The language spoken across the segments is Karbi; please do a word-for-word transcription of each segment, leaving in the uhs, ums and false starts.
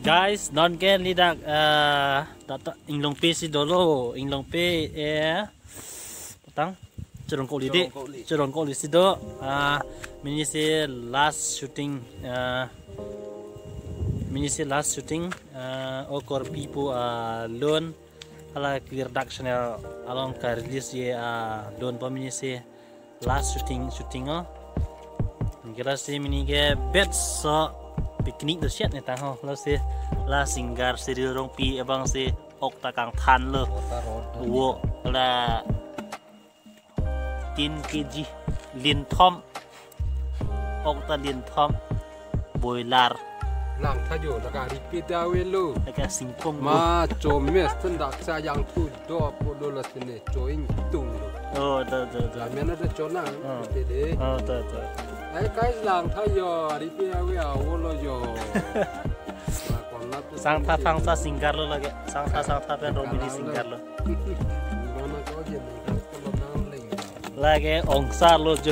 Guys, non ke ladak, eh, tata Inglongpi si dolo, Inglongpi, eh, patang, Chorongkoli de, Chorongkoli. Chorongkoli si do, ah, mini si last shooting, ah, mini si last shooting, ah, O Korpi pu, ah, lun, hala clear dak channel along ka release ye, ah, lun pa mini si last shooting, shooting o. Kira si mini ke bet so picnic do siat ne tang ho. Lasi la singer Cyril Rongpi abang si ok ta kangthan lo. Wo la tin K G linthom. Ok ta linthom. Boiler. Langtha jo, lake ripi da avelo. Lake singkong. Ma chomes tun dak sa yang tu do apo do lasi ne choing tung lo. Oh, do, do, do. Lamena da chona. Oh. Pede. Oh, do, do. Ai kai langtha jo, ripi ave avelo jo. Ma kona tu sangtha, sangtha singer lo lake. Sangtha, sangtha pen Rongpi singer lo. Mana ko je ni ko lo nang leng. Lake ongsar lo jo.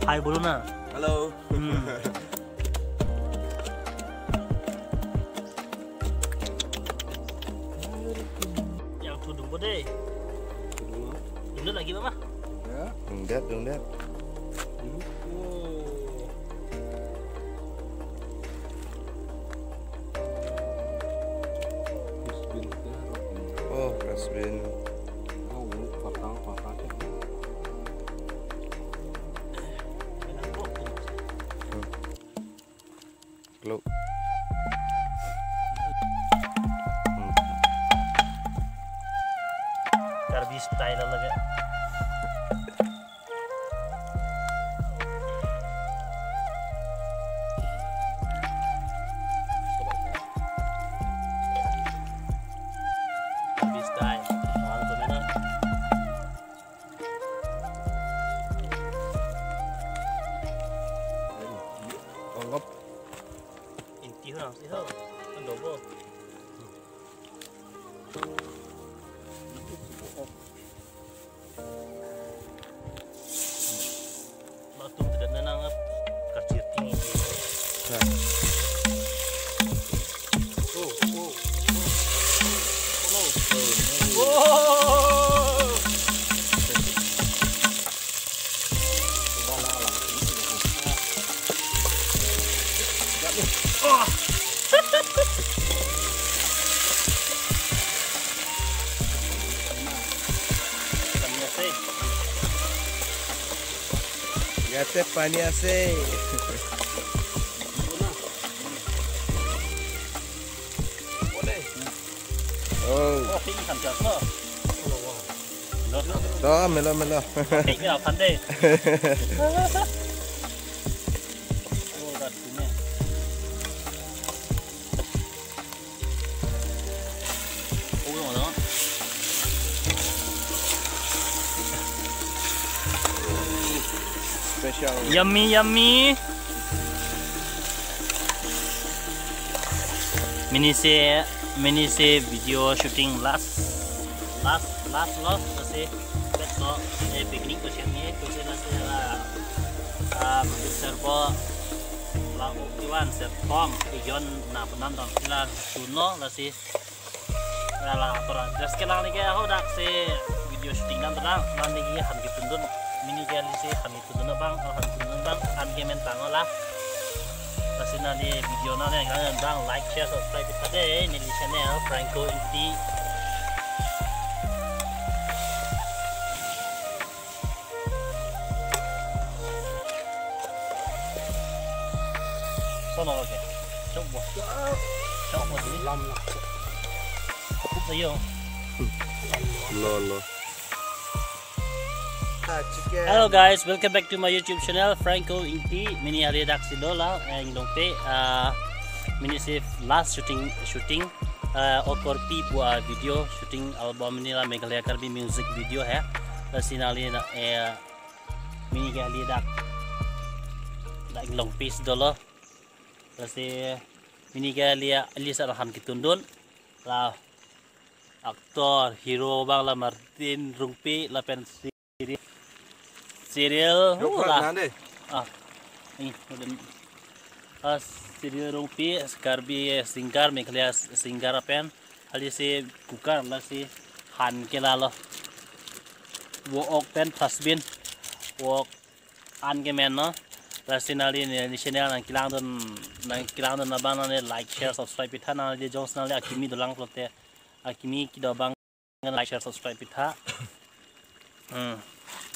Hi, bolo na. Hello. Hmm. Yang tu dungpo de. Dungpo lagi, Mama? Ya. Dungdet, dungdet. Dungpo. Oh, kasbin. Oh, patang, patang. Hmm. Klok. Hmm. Karbi style lake. Karbi style. Mahal tu na. Ongop. Inti ho nang si ho. Kan dobo. Latum tidak menang ap kacir tinggi. Nah. Oh, oh, oh, oh, oh. Oh. Yate pani ase. Oh. Oh, pik ikan siapa? To, melo, melo. Pik ya, pandai. Oh, dah punya. Oh, yang mana? Special. Yummy, yummy. Mini si, mini si video shooting last, last, last, last, lasi, bet lo, eh, picnic ko siang ni, ko si lasi la, ah, producer bo, la, Iwan, Serpong, Ijon, na, penan dong, sila, suno, lasi, la, la, tora, just ke nangli ke, ho dak si, video shooting nang, tora, nangli ke, han ke tundun, mini ke, lasi, han ke tundun abang, oh, han tundun abang, an ke men tang, la. Lasi nangli video nangli nang bang like, share, subscribe kita de neli channel Franco Ingti. Sono oke. Chok bo. Chok bo di. Lam la. Kup sayo. Lo, lo. Hello guys, welcome back to my YouTube channel, Franco Ingti. Mini hari dak si lo la, eh, Inglongpi, ah, mini si last shooting, shooting, eh, O Korpi pu video shooting album ni la Meghalaya Karbi music video he. Lasi nangli na, eh, mini ke hari dak, dak Inglongpi si dolo. Lasi mini ke hari, hari sa han ke tundun. La actor, hero abang la Martin Rongpi lapen Cyril. Cyril, yo, oh, la. Nang de. Ah. Ni, udah. Ah, Siri Rongpi, Karbi singer, Meghalaya singer pen, hali si cooker, lasi han ke lalo. Wok pen fast bean, wok an ke men no. Lasi nangli ne, ne channel nangkelangdun, nangkelangdun abang nangli like, share, subscribe pitha, nangli jongsi nangli akimi dolang pulote, akimi kedo abang like, share, subscribe pitha. Hmm.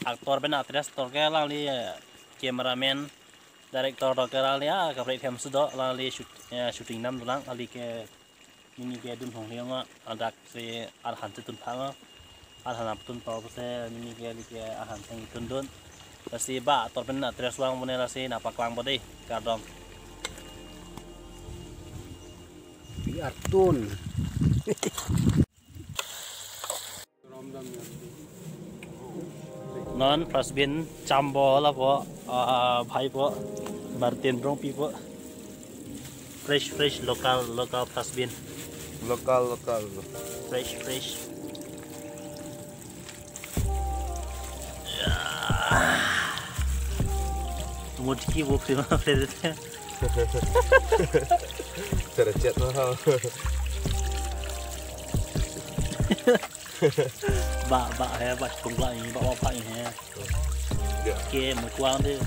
Actor pen actress tor ke alangli, eh, cameraman, director tor ke alangli, ah, kaprek them sudo, alangli shoot, eh, shooting nam dolang, ali ke neli ke dun hong hiong, ah, adak si arhan chetun phang, ah. Arhan aptun pau se neli ke, ali ke arhan thang tundun. Lasi ba actor pen actress vang pune lasi nangpaklang po dei, kardom. Pi artun. Non fast bean cham po lapu, ah, bhai po, Martin Rongpi po. Fresh, fresh, local, local fast bean. Local, local. Fresh, fresh. Mutki bo prima president. Tercet mahal. Ba, ba, he, ba, tung ba, ini, ba, ba, ba, ini, he. Ya. Ke, mukuang deh.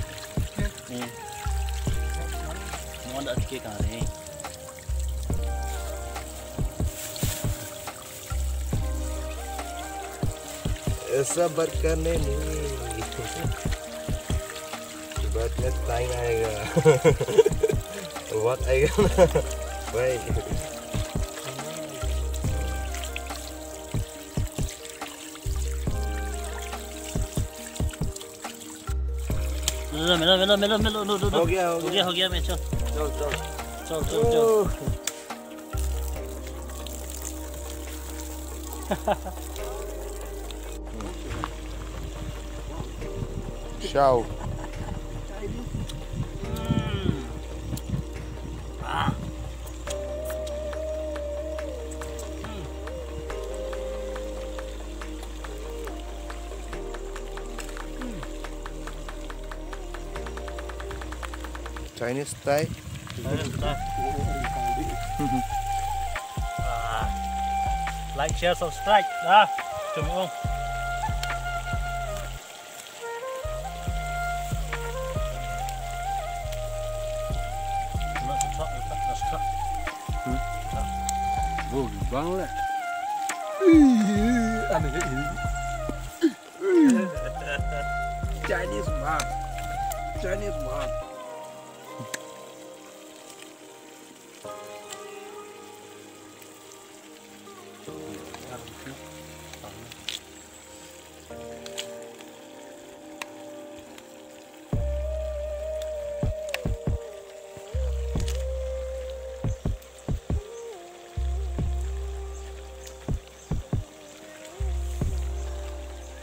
Nih. Mau ada ke kali. Sabar kan ini. Buat ngetang aja. Buat aja. Baik. Melo, melo, melo, melo, melo, no, no, no. हो गया, हो गया। हो गया, हो गया, मैं चल। चल, चल। चल, चल, चल। ओह। Chow. Chinese Thai. Ah. Like, share, subscribe. Ah, cuma. Hmm. Oh, bang le. Ih, aneh ini. Chinese man. Chinese man.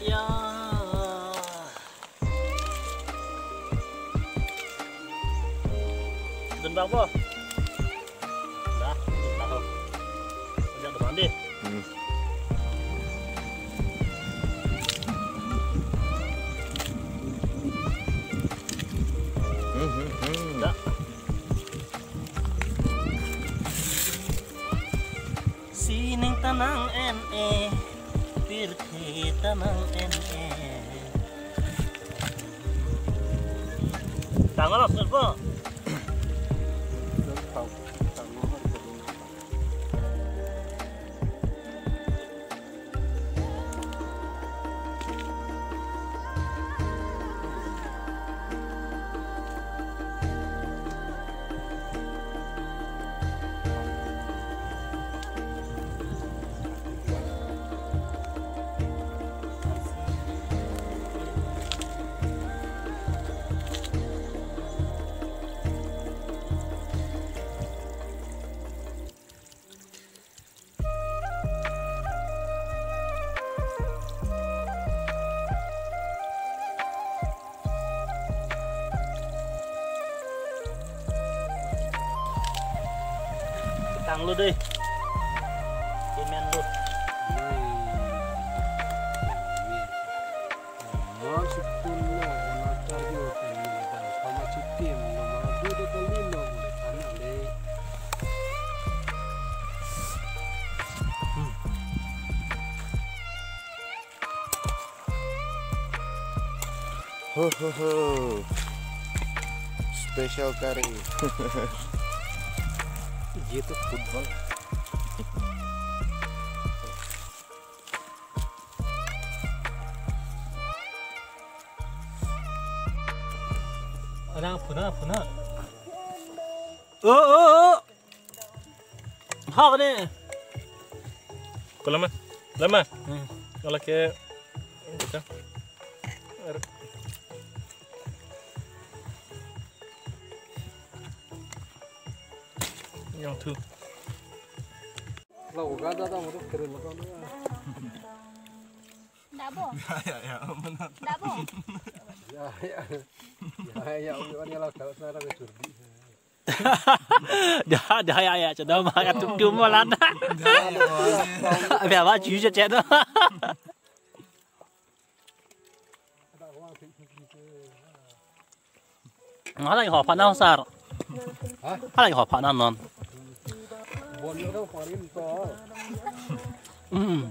Ya. Dun bang po. Dah, dun bang po. Ajak dun bang deh. Hmm. Hmm, hmm, hmm. Dah. Sining ta nang-en-e, pirthe ta nang-en-e. Tanggal asal po. Tanglo deh. Kemenlo. Masuk pun lo, mana karyo kan ni dan sama chitim lo, mana dua kali lo. Ho, ho, ho. Special curry. ये तो football. Anang phuna, phuna. Oh, oh, oh. Hak ne. Ko lama. Lama. Hmm. Kalau ke. Yang tu. Lau ga da da mo keren lo. Dabo. Ya, ya, ya, mana? Dabo. Ya, ya. Ya, ya, udah ni lah kalau sana ada curbi. Dah, dah, ya, ya, cedam, ya, tum, tum, malan. Dah, ya, ya. Biar apa, cuci, cedam. Hala ho phana sar. Ha? Hala ho phana non. Bon lo parim to. Hmm.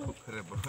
Kuk kere bon.